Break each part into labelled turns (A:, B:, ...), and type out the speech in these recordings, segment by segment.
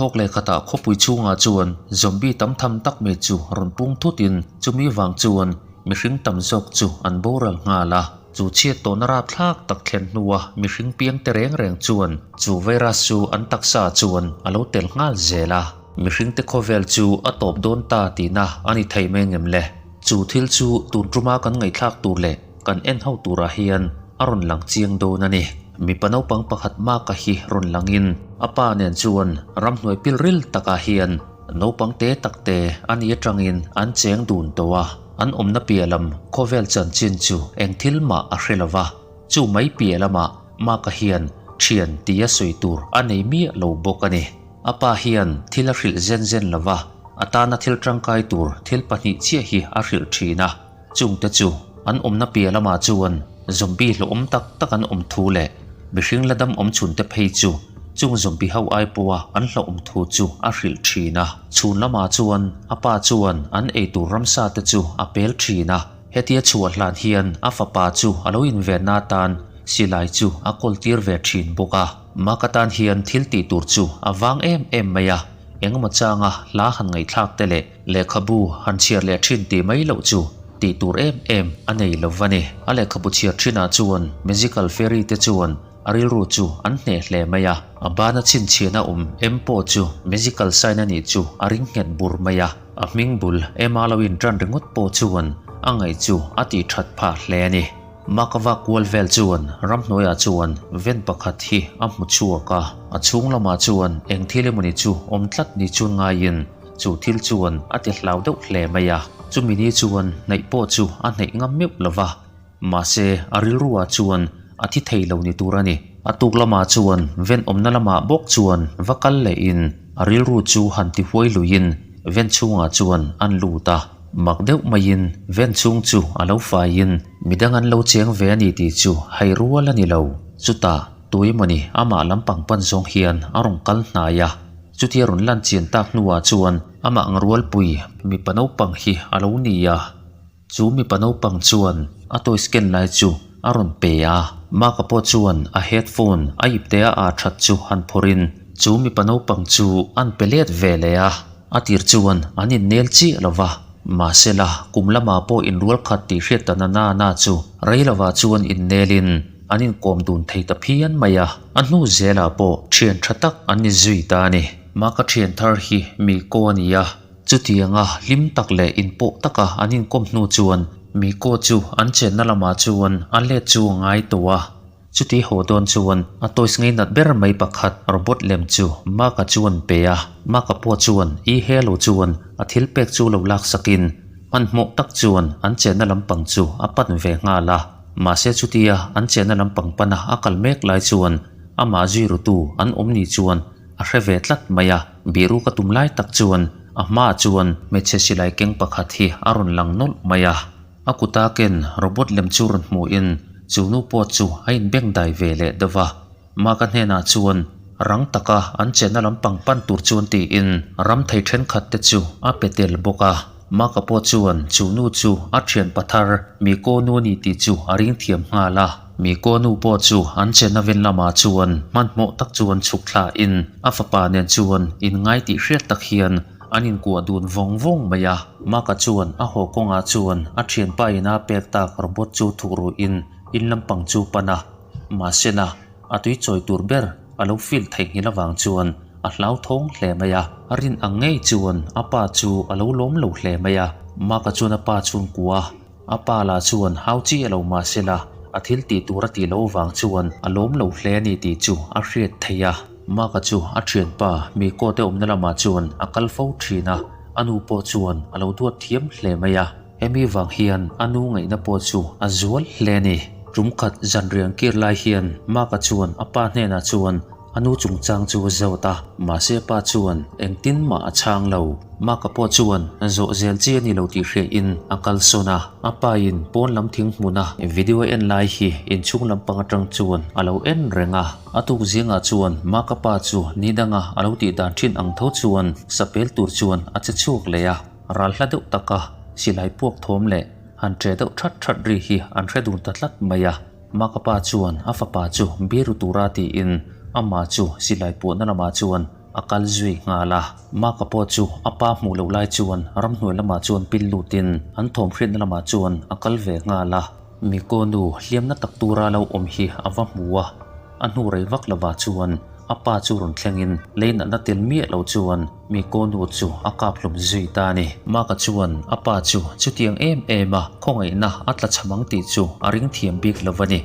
A: Thawk leh khatah khawpui chhungah chuan zombie tam tham tak mai chu rawn pung thutin chumi vang chuan mihring tam zawk chu an boral nghal a. Chu chhiat tawhna rapthlak tak thlen hnua mihring piang te reng reng chuan chu virus chu an taksa chuan a lo tel nghal zel a. Mihring te khawvel chu a tawp dawn ta tihna a ni thei mai ngem le? Chu thil chu tun tuma kan ngaihthlak tur leh kan en ho turah hian a rawn lang chiang dawn a ni. Mipa naupang pakhat Maka hi rawn langin a pa nen chuan ramhnuai pilril takah hian naupang te tak te a ni atangin an cheng dun tawh a, an awmna piah lam khawvel chanchin chu eng thil mah a hre lo va, chu mai piah lamah Maka hian thian tia sawi tur a nei miah lo bawk a ni. A pa hian thil a hrilh zen zen lo va, a tana thil tangkai tur thil pahnih chiah hi a hrilh thin a. Chungte chu an awmna piah lamah chuan zombie hlawhawm tak tak an awm thu leh mihring la dam awm chhunte phei chu chung zombie ho ai pawha an hlawhawm thu chu a hrilh thin a. Chhun lamah chuan a pa chuan an eitur ramsa te chu a pel thin a, hetia chhuah hlan hian a fapa chu a lo invenna atan silai chu a kawl tir ve thin bawk a. Maka tan hian thil tih tur chu a vang em em mai a, engemaw changa hla han ngaihthlak te leh Lehkhabu han chhiar leh thin tih mai loh chu tih tur em em a nei lo va ni. A lehkhabu chhiar thinah chuan magical fairy te chuan a rilru chu an hneh hle mai a. A bana chhinchhiahna awm em pawh chu magical sign a nih chu a ring nghet bur mai a. A hming bul ema lo intan ringawt pawh chuan a ngaih chu a tih that phah hle a ni. Makava kual vel chuan ramhnuaiah chuan ven pakhat hi a hmu chhuak a. A chhung lamah chuan eng thil emawni chu awm tlat ni chuan ngaiin Chu thil chuan a ti hlau deuh hle mai a, chumi ni chuan hnaih pawh chu a hnaih ngam meuh lo va, mahse a rilruah chuan a thi thei lo ni tur a ni. A tuk lamah chuan ven awmna lamah bawk chuan va kal lehin a rilru chu han ti huai luiin ven chhungah chuan an lut a, mak deuh maiin ven chhung chu a lo faiin midang an lo cheng ve a ni tih chu hai rual a ni lo. Chutah tuemawni amah lampang pan zawng hian a rawn kal hnai a. Chutia rawn lan chian tak hnuah chuan amah ang rualpui mipa naupang hi a lo ni a, chu mipa naupang chuan a toy scan lai chu a rawn pe a. Mark-a pawh chuan a headphone a ipte a ah that chu han phawrhin chu mipa naupang chu an pe let ve leh a, a tir chuan an innel chiah lo va, mahsela kum lamah pawh inrual khat tih hriat ta na na na chu rei lovah chuan innelin An inkawm dun thei ta phian mai a, a hnu zelah pawh thian tha tak an ni zui ta a ni. Maka thian thar hi Miko a ni a, chutianga hlim tak leh inpawh taka an inkawm hnu chuan Miko chu an chenna lamah chuan a let chu a ngai tawh a. Chuti haw dawn chuan a toys ngeinat ber mai pakhat robot lem chu Maka chuan pe a, Maka pawh chuan i hello chuan a thil pek chu lo laksakin hmanhmawh tak chuan an chenna lampang chu a pan ve nghal a. Mahse chutia an chenna lampang pana a kal mek lai chuan amah zui rutu an awm ni chuan a hre ve tlat mai a, biru ka tum lai tak chuan a hmaah chuan hmeichhe silai keng pakhat hi a rawn lang nawlh mai a. A kuta ken robot lem chu rawn hmuhin chu nu pawh chu a inbeng dai ve leh deuh va. Maka hnenah chuan rang taka an chenna lampang pan tur chuan tiin ram thei thenkhat te chu a pe tel bawk a. Maka pawh chuan chu nu chu a thian pathar Miko nu a ni tih chu a ring thiam nghal a. Miko nu pawh chu an chenna ven lamah chuan hmanhmawh tak chuan chhuk thlahin a fapa nen chuan inngai tih hriat tak hian an inkuah dun vawng vawng mai a. Maka chuan a haw kawngah chuan a thianpa ina pek tak robot chu thuk ruhin in lampang chu pan a. Mahsela, a tui chawi tur ber a lo feel theihnghilh avang chuan a hlauthawng hle mai a. A rin ang ngei chuan a pa chu a lo lawm lo hle mai a. Maka chuan a pa chhung kua a, a pa lah chuan hau chi a lo mahsela, a thil tih tur a tih loh avang chuan a lawm lo hle a ni tih chu a hriat theih a. Maka chu a thianpa Miko te awmna lamah chuan a kal fo thin a, a nu pawh chuan a lo duat thiam hle mai a. Hemi vang hian a nu ngaihna pawh chu a zual hle a ni. Tum khat zanriang kir lai hian Mark-a chuan a pa hnenah chuan a nu chungchang chu a zawt a, mahse pa chuan engtin mah a chhang lo. Mark-a pawh chuan zawh zel chi a ni lo tih hriain a kalsawn a, a pain pawn lam thing hmuna video a en lai hi inchhung lampang atang chuan a lo en reng a. A tuk zingah chuan Mark-a pa chu ni danga a lo tih dan thin ang tho chuan sapel tur chuan a che chhuak leh a. Ral hla deuh taka silai puak thawm leh han ṭe deuh ṭhat ṭhat ri hi an hre dun ta tlat mai a. Maka pa chuan a fapa chu biru tura tiin amah chu silai puahna lamah chuan a kal zui nghal a. Maka pawh chu a pa hmuh loh lai chuan ramhnuai lamah chuan pil lutin an thawm hriatna lamah chuan a kal ve nghal a. Miko nu hliamna tak tura lo awm hi a va hmu a, a hnu rei vak lovah chuan a pa chu rawn thlengin lei natna tel miah lo chuan Miko nu chu a kap hlum zui ta a ni. Maka chuan a pa chu chutiang em em a khawngaihna a tla cham ang tih chu a ring thiam bik lo a ni.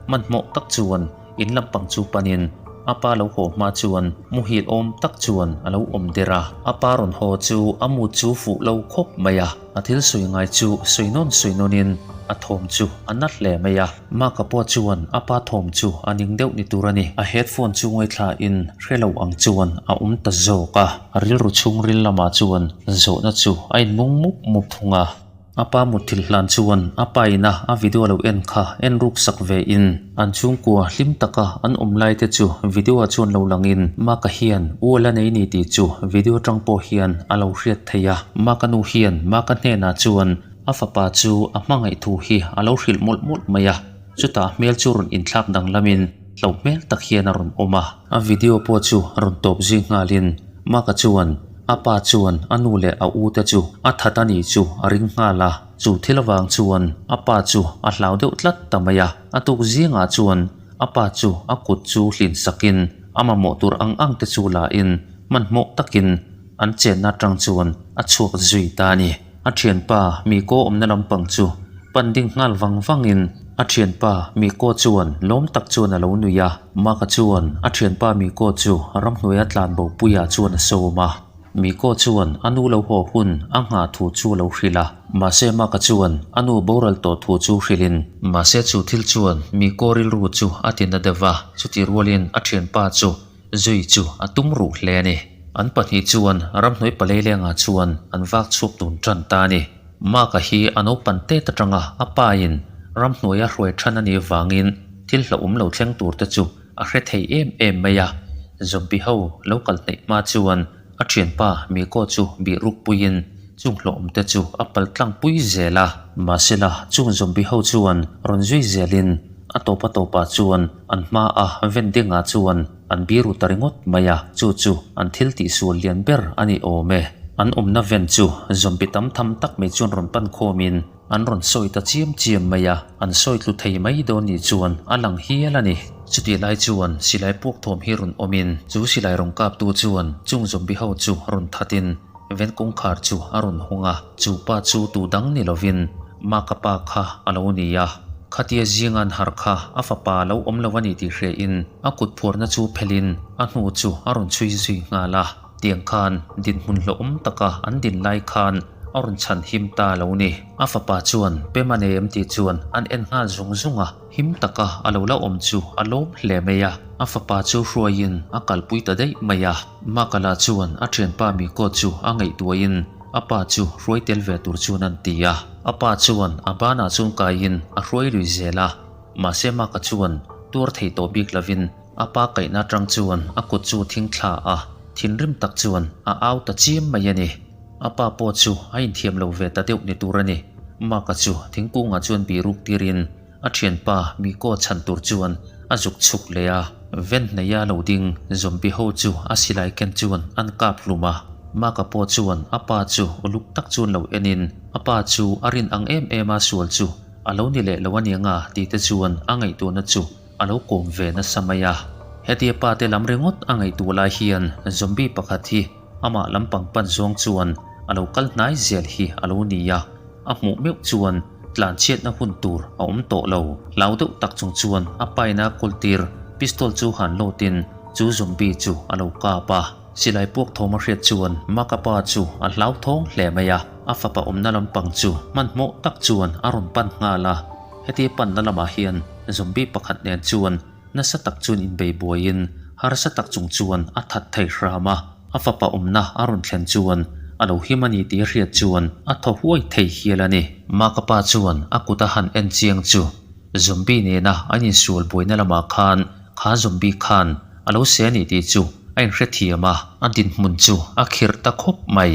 A: Hmanhmawh tak chuan in lampang chu panin a pa lo haw hma chuan muhil awm tak chuan a lo awm der a. A pa rawn haw chu a mut chu fuh lo khawp mai a, a thil sawi ngai chu sawi nawn sawi nawnin a thawm chu a na hle mai a. Maka pawh chuan a pa thawm chu a ning deuh ni tur a ni. A headphone chu ngaithlain hre lo ang chuan a awm ta zawk a. A rilru chhungril lamah chuan zawhna chu a inmung mup mup thung a. A pa mutthilh hlan chuan a pa ina a video lo en kha en ruk sak ve in an chhungkua hlim taka an awm lai te chu video ah chuan lo lang in Maka hian u a la nei ni tih chu video atang pawh hian a lo hriat theih a. Maka nu hian Maka hnenah chuan a fapa chu a hmangaih thu hi a lo hrilh mawlh mawlh mai a, chutah hmel chu rawn inthlak danglam in hlo hmel tak hian a rawn awm a. A video pawh chu rawn tawp zui nghal in Maka chuan A pa chuan a nu leh a u te chu a that a nih chu a ring nghal a, chu thil avang chuan a pa chu a hlau deuh tlat ta mai a. A tuk zingah chuan a pa chu a kut chu hlin sakin a mamawh tur ang ang te chu la in hmanhmawh takin an chenna atang chuan a chhuak zui ta a ni. A thianpa Miko awmna lampang chu pan ding nghal vang vangin a thianpa Miko chuan lawm tak chuan a lo nui a. Maka chuan a thianpa Miko chu ramhnuaia tlan bo puiah chuan a sawm a. Miko chuan a nu lo haw hun a nghah thu chu a lo hrilh a. Mahse Maka chuan a nu boral tawh thu chu hrilhin. Mahse chu thil chuan Miko rilru chu a ti na deuh va, chutih rualin a thianpa chu Zui chu a tum ruh hle a ni. An pahnih chuan ramhnuai paleilengah chuan an vak chhuak dun tan ta a ni. Mark-a hi a naupan tet atanga a pain ramhnuaia hruai than a nih vangin thil hlauhawm lo thleng tur te chu a hre thei em em mai a. Zombie ho lo kal hnaih hma chuan a thianpa Miko chu bih ruk puiin chung hlauhawm te chu a pal tlang pui zel a. Mahsela chung zombie ho chuan rawn zui zelin A tawp a tawpah chuan an hma a vendinga chuan an biru ta ringawt mai a, chu chu an thil tihsual lian ber a ni awm e. An awmna ven chu zombie tam tham tak mai chuan rawn pan khawmin an rawn sawi ta chiam chiam mai a, an sawi tlu thei mai dawn nih chuan a lang hial a ni. Chutih lai chuan silai puak thawm hi rawn awmin chu silai rawn kaptu chuan chung zombie ho chu rawn thatin ven kawngkhar chu a rawn hawng a, chu pa chu tu dang ni lovin Maka pa kha a lo ni a. Khatia zinga an harh kha a fapa a lo awm lo a ni tih hriain a kut phuarna chu phelhin a hnu chu a rawn chhui zui nghal a. Tiang khan dinhmun hlauhawm taka an din lai khan a rawn chhan him ta lo ni. A fapa chuan Pema nei em tih chuan an en nghal zung zung a, him taka a lo la awm chu a lawm hle mai a. A fapa chu hruaiin a kalpui ta daih mai a. Makala chuan a thianpa Miko chu a ngaihtuahin A pa chu hruai tel ve tur chuan an ti a. A pa chuan a banah chuan kaiin a hruai lui zel a. Mahse Maka chuan tuar thei tawh bik lovin a pa kaihna atang chuan a kut chu thing thla a, thinrim tak chuan a au ta chiam mai a ni. A pa pawh chu a inthiam lo ve ta deuh ni tur a ni. Maka chu thingkungah chuan bihruk tirin A thianpa Miko chhan tur chuan a zuk chhuk leh a, ven hnaia lo ding zombie ho chu a silai ken chuan an kap hlum a. Maka pawh chuan a pa chu uluk tak chuan lo enin a pa chu a rin ang em em a sual chu a lo ni leh lo a nia nga tih te chuan a ngaihtuahna chu a lo kawm ve nasa mai a. Hetia pa te lam ringawt a ngaihtuah lai hian zombie pakhat hi amah lampang pan zawng chuan a lo kal hnai zel hi a lo ni a, a hmuh meuh chuan tlanchhiatna hun tur a awm tawh lo. Hlau deuh tak chung chuan a paina kawltir pistol chu han lawtin chu zombie chu a lo kap a. Silai puak thawm a hriat chuan Maka pa chu a hlauthawng hle mai a, a fapa awmna lampang chu hmanhmawh tak chuan a rawn pan nghal a. Hetia panna lamah hian zombie pakhat nen chuan Nasa tak chuan inbei buaiin harsa tak chung chuan a that thei hram a, a fapa awmna a rawn thlen chuan a lo him a ni tih a hriat chuan a thaw huai thei hial a ni. Maka pa chuan a kut a han en chiang chu zombie nena an insual buaina lamah khan kha zombie khan a lo se a ni tih chu a inhrethiam a, a dinhmun chu a khirh ta khawp mai.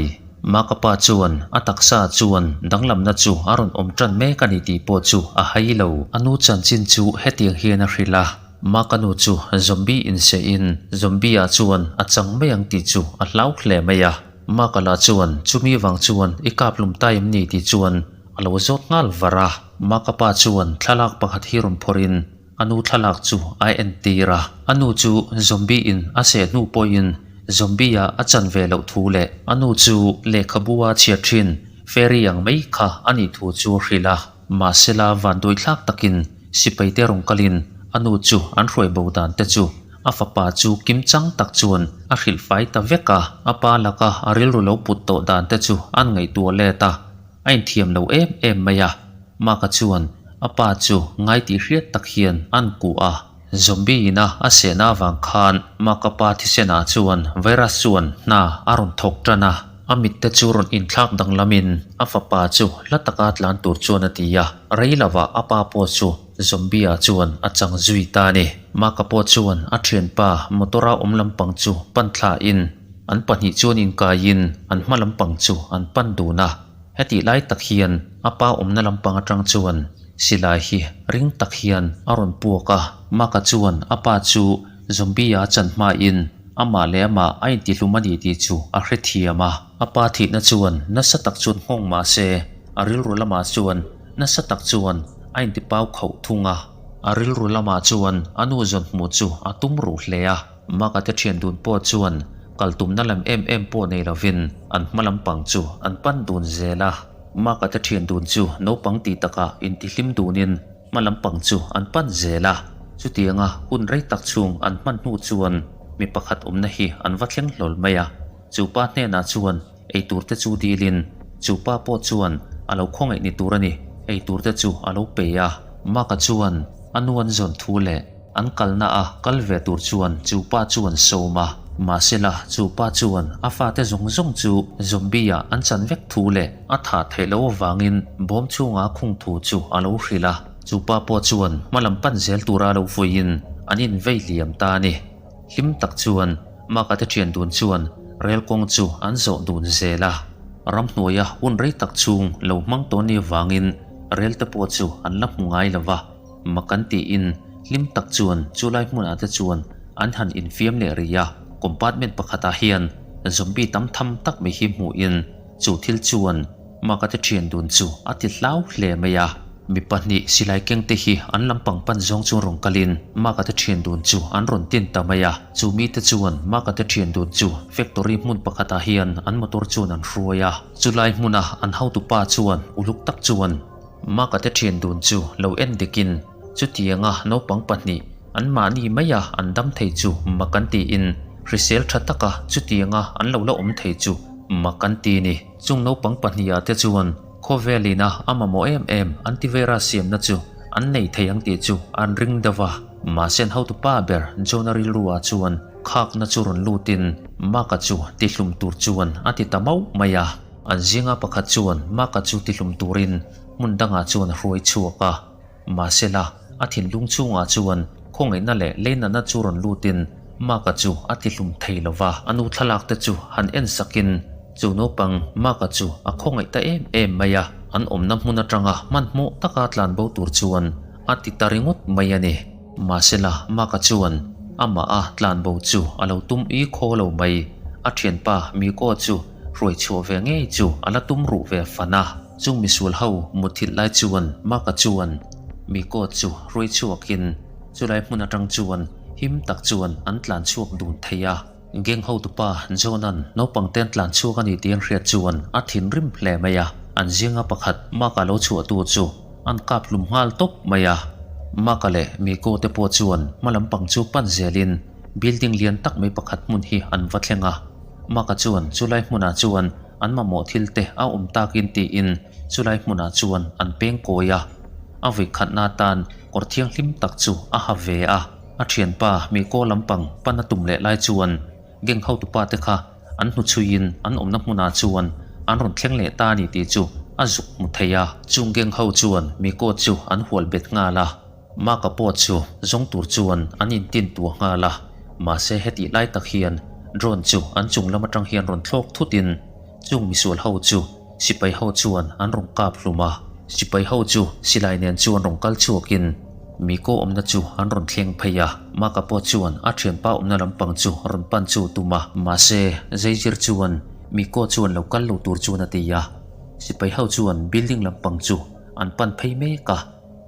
A: Maka pa chuan a taksa chuan danglamna chu a rawn awm tan mek a ni tih pawh chu a hai lo. A nu chanchin chu hetiang hian a hrilh a. Maka nu chu zombie in seh in zombie ah chuan a chang mai ang tih chu a hlau hle mai a. Maka lah chuan chumi vang chuan i kap hlum ta em ni tih chuan a lo zawt nghal var a. Maka pa chuan thlalak pakhat hi rawn phawrh in a nu thlalak chu a entir a. A nu chu zombie in a seh hnu pawhin zombie ah a chan ve loh thu leh a nu chu lehkhabu a chhiat thin fairy ang mai kha a nih thu chu a hrilh a. Mahsela vanduaithlak takin sipaite rawn kalin a nu chu an hruai bo dan te chu a fapa chu kim chang tak chuan a hrilh fai ta vek a. A pa laka a rilru lo put tawh dan te chu an ngaihtuah let a, a inthiam lo em em mai a. Maka chuan a pa chu ngai tih hriat tak hian an kuh a. Zombie ina a sehna avang khan Maka pa thisenah chuan virus chuan hna a rawn thawk tan a. A mitte chu rawn inthlak danglamin a fapa chu hla taka tlan tur chuan a ti a, rei lovah a pa pawh chu Zombie ah chuan a chang zui ta a ni. Maka pawh chuan a thianpa motor-a awm lampang chu pan thlain an pahnih chuan inkaiin an hma lampang chu an pan dun a. Hetih lai tak hian a pa awmna lampang atang chuan silai hi ring tak hian a rawn puak a, Maka chuan a pa chu Zombie-a chan hmain amah leh amah a intihlum a ni tih chu a hrethiam a. A pa thihna chuan nasa tak chuan nghawng mah se, a rilru lamah chuan nasa tak chuan a intipau khauh thung a. A rilru lamah chuan a nu zawn hmuh chu a tum ruh hle a. Maka te thian dun pawh chuan kal tumna lam em em pawh nei lovin an hma lampang chu an pan dun zel a. Maka te thian dun chu naupang tih takah intihlim dunin hma lampang chu an pan zel a. Chutianga hun rei tak chhung an hman hnu chuan mi pakhat awmna hi an va thleng hlawl mai a. Chu pa hnenah chuan eitur te chu dilin chu pa pawh chuan a lo khawngaih ni tur a ni, eitur te chu a lo pe a. Maka chuan a nu an zawn thu leh An kalna a kal ve tur chuan chu pa chu an sawm a, mahsela chu pa chuan a fate zawng zawng chu zombie ah an chan vek thu leh a thah theih loh avangin bawm chhunga a khung thu chu a lo hrilh a. Chu pa pawh chuan hma lam pan zel tura lo vuiin an invei liam ta a ni. Hlim tak chuan Maka te thian dun chuan rel kawng chu an zawh dun zel a. Ramhnuaia hun rei tak chhung lo hmang tawh ni avangin rel te pawh chu an la hmu ngai lo va. Mak an tiin hlim tak chuan chu lai hmunah te chuan an han infiam leh rih a, compartment pakhatah hian zombie tam tham tak mai hi hmuhin chu thil chuan Maka te thian dun chu a ti hlau hle mai a. Mi pahnih silai keng te hi an lampang pan zawng chu rawn kalin Maka te thian dun chu an rawn tin ta mai a, chu mite chuan Maka te thian dun chu factory hmun pakhatah hian an motor chuan an hruai a, chulai hmuna an hotupa chuan uluk tak chuan Maka te thian dun chu lo en dikin chutianga naupang pahnih an mahni maia an dam thei chu mak an tiin hrisel tha taka chutianga an lo la awm thei chu mak an ti ni. Chung naupang pahniha te chuan khawvel ina a mamawh em em antivirus siamna chu an nei thei ang tih chu an ring deuh a. Mahse an hotupa ber Jonah rilruah chuan khakna chu rawn lutin Maka chu tihlum tur chuan a ti ta mauh mai a. An zinga pakhat chuan Maka chu tihlum turin hmun dangah chuan a hruai chhuak a. Mahsela, a thinlung chhungah chuan khawngaihna leh leinatna chu rawn lutin Maka chu a tihlum thei lo va. A nu thlalak te chu han en sakin chu naupang Maka chu a khawngaih ta em em mai a. An awmna hmun atanga hmanhmawh taka tlanbo tur chuan a ti ta ringawt mai a ni. Mahsela, Maka chuan amah a tlanbo chu a lo tum i khaw lo mai. A thianpa Miko chu hruai chhuah ve ngei chu a la tum ruh ve fan a. Chung misual ho mutthilh lai chuan Maka chuan Miko chu hruai chhuakin chulai hmun atang chuan him tak chuan an tlan chhuak dun thei a. Gang hotupa John-a'n naupang te an tlan chhuak a ni tih an hriat chuan a thinrim hle mai a. An zinga pakhat Maka lo chhuahtu chu an kap hlum nghal tawp mai a. Maka leh Miko te pawh chuan hma lampang chu pan zelin building lian tak mai pakhat hmun hi an va thleng a. Maka chuan chulai hmunah chuan an mamawh thil te a awm takin tiin chulai hmunah chuan an peng kawi a. A vawikhatna atan kawr thianghlim tak chu a ha ve a. A thianpa Miko lampang pan a tum leh lai chuan gang hotupa te kha an hnuchhuiin an awmna hmunah chuan an rawn thleng leh ta a ni tih chu a zuk hmu thei a. Chung gang ho chuan Miko chu an hual bet nghal a. Maka pawh chu zawng tur chuan an intin tuah nghal a, mahse hetih lai tak hian drone chu an chung lam atang hian rawn thlawk thutin chung misual ho chu sipai ho chuan an rawn kap hlum a. Sipai ho chu silai nen chuan rawn kal chhuakin. Miko awmna chu an rawn thleng phei a, Maka pawh chuan a thianpa awmna lampang chu rawn pan chu a tum a, mahse Zeizir chuan Miko chuan lo kal lo tur chuan a ti a. Sipai ho chuan building lampang chu an pan phei mek a,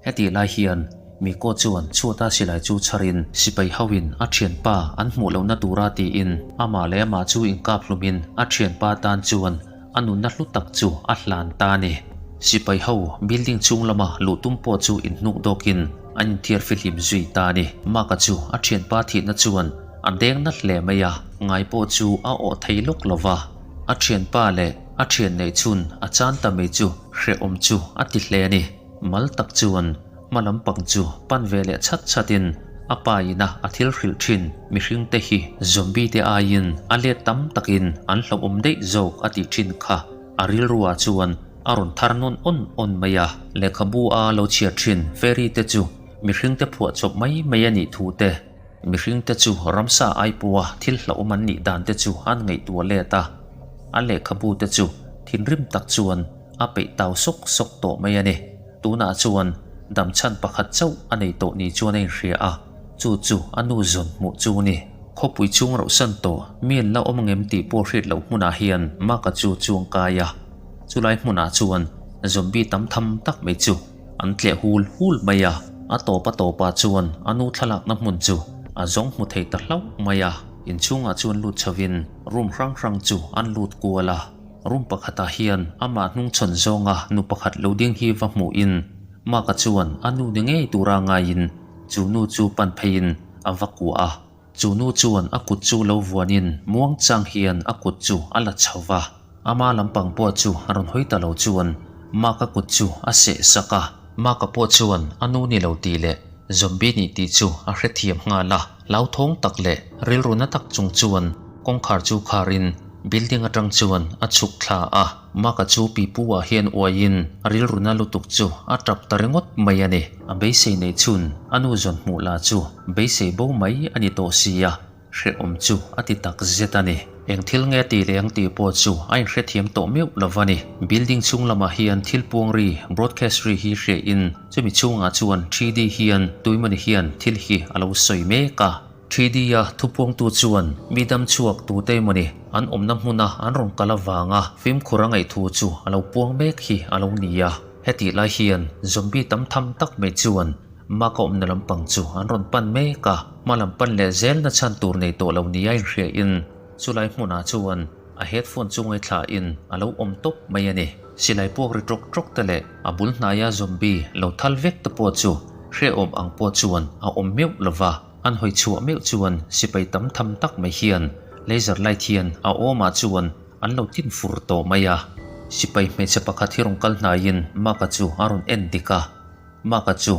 A: hetih lai hian Miko chuan chhuata silai chu chharin sipai hoin a thianpa an hmuh lohna tura tiin amah leh amah chu inkap hlumin a thianpa tan chuan a nunna hlu tak chu a hlan ta a ni. Sipai ho building chhung lama luh tum pawh chu inhnuk dawkin an inthiar fihlim zui ta a ni. Maka chu a thianpa thihna chuan a deng na hle mai a, ngai pawh chu a awh thei lawk lo va. A thianpa leh a thian neih chhun a chan ta mai chu hrehawm chu a ti hle a ni. Mal tak chuan hma lampang chu pan ve leh chhat chhatin a pa ina a thil hrilh thin mihring te hi zombie te aiin a let tam takin an hlauhawm daih zawk a tih thin kha a rilruah chuan a rawn thar nawn awn awn mai a. Lehkhabu a lo chhiar thin fairy te chu mihring te phuah chawp mai mai a nih thu te, mihring te chu ramsa aipua thil hlauhawm an nih dan te chu an ngaihtuah let a, a lehkhabu te chu thinrim tak chuan a peih tau sawk sawk tawh mai a ni. Tunah chuan damchhan pakhat chauh a nei tawh ni chuan a inhria a, chu chu a nu zawn hmuh chu ni. Khawpui chhung rauhsan tawh mi an la awm ngem tih pawh hriat loh hmunah hian Maka chu chuang kai a. Chulai hmunah chuan zombie tam tham tak mai chu an tleh hul hul mai a, a tawp a tawpah chuan a nu thlalakna hmun chu a zawng hmu thei ta hlauh mai a. Inchhungah chuan lut chhovin room hrang hrang chu an lut kual a. Room pakhatah hian amah hnungchhawn zawnga nu pakhat lo ding hi va hmuhin Mark-a chuan a nu ni ngei tura ngaiin chu nu chu pan pheiin a va kuah a. Chu nu chuan a kut chu lo vuanin muang chang hian a kut chu a la chho va. Ama lampang pawh chu a rawn hawi ta lo chuan Mark-a kut chu a seh sak a. Mark-a pawh chuan a nu ni lo tih leh zombie nih tih chu a hrethiam nghal a. Hlauthawng tak leh rilru na tak chung chuan kawngkhar chu kharin building atang chuan a chhuk thla a, Maka chu pipu ah hian uaiin a rilru na lutuk chu a tap ta ringawt mai a ni. A beisei neih chhun a nu zawn hmuh lah chu beisei bo mai a ni tawh si a, hrehawm chu a ti tak zet a ni. Eng thil nge tih leh ang tih pawh chu a inhrethiam tawh meuh lo va ni. Building chhung lamah hian thil puang ri, broadcast ri hi hriah in chumi chhungah chuan 3D hian tuimawni hian thil hi a lo sawi mek a. 3D a thupuangtu chuan mi dam chhuak tute emawni an awmna hmuna an rawn kal avanga fimkhur a ngaihthu chu a lo puang mek hi a lo ni a. Hetih lai hian zombie tam tham tak mai chuan Maka awmna lampang chu an rawn pan mek a, hma lam pan leh zel na chhan tur nei tawh lo nia inhriain chulai hmunah chuan a headphone chu ngaithlain a lo awm tawp mai a ni. Silai puak ri tawk tawk te leh a bul hnaia zombie lo thal vek te pawh chu hrehawm ang pawh chuan a awm meuh lo va, an hawi chhuah meuh chuan sipai tam tham tak mai hian laser light hian a awmah chuan an lo tin fur tawh mai a. Sipai hmeichhe pakhat hi rawn kal hnaiin Maka chu a rawn en dik a. Maka chu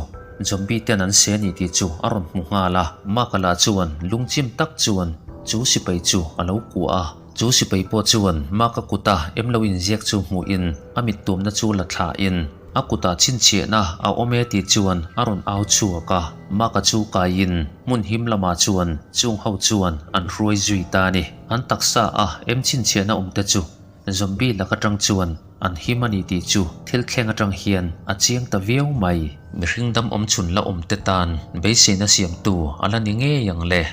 A: zombie ten an se ni tih chu a rawn hmu nghal a, Maka lah chuan lungchim tak chuan chu sipai chu a lo kuah a. Chu sipai pawh chuan Maka kuta em lo inziak chu hmuhin a mittumna chu la thlahin a kutah chhinchhiahna a awm e tih chuan a rawn au chhuak a. Maka chu kaiin hmun him lamah chuan chung ho chuan an hruai zui ta a ni. An taksa a em chhinchhiahna awm te chu Zombie lak atang chuan an him a ni tih chu thil thleng atang hian a chiang ta viau mai. Mihring dam awm chhun la awm te tan beiseina siamtu a la ni ngei ang le.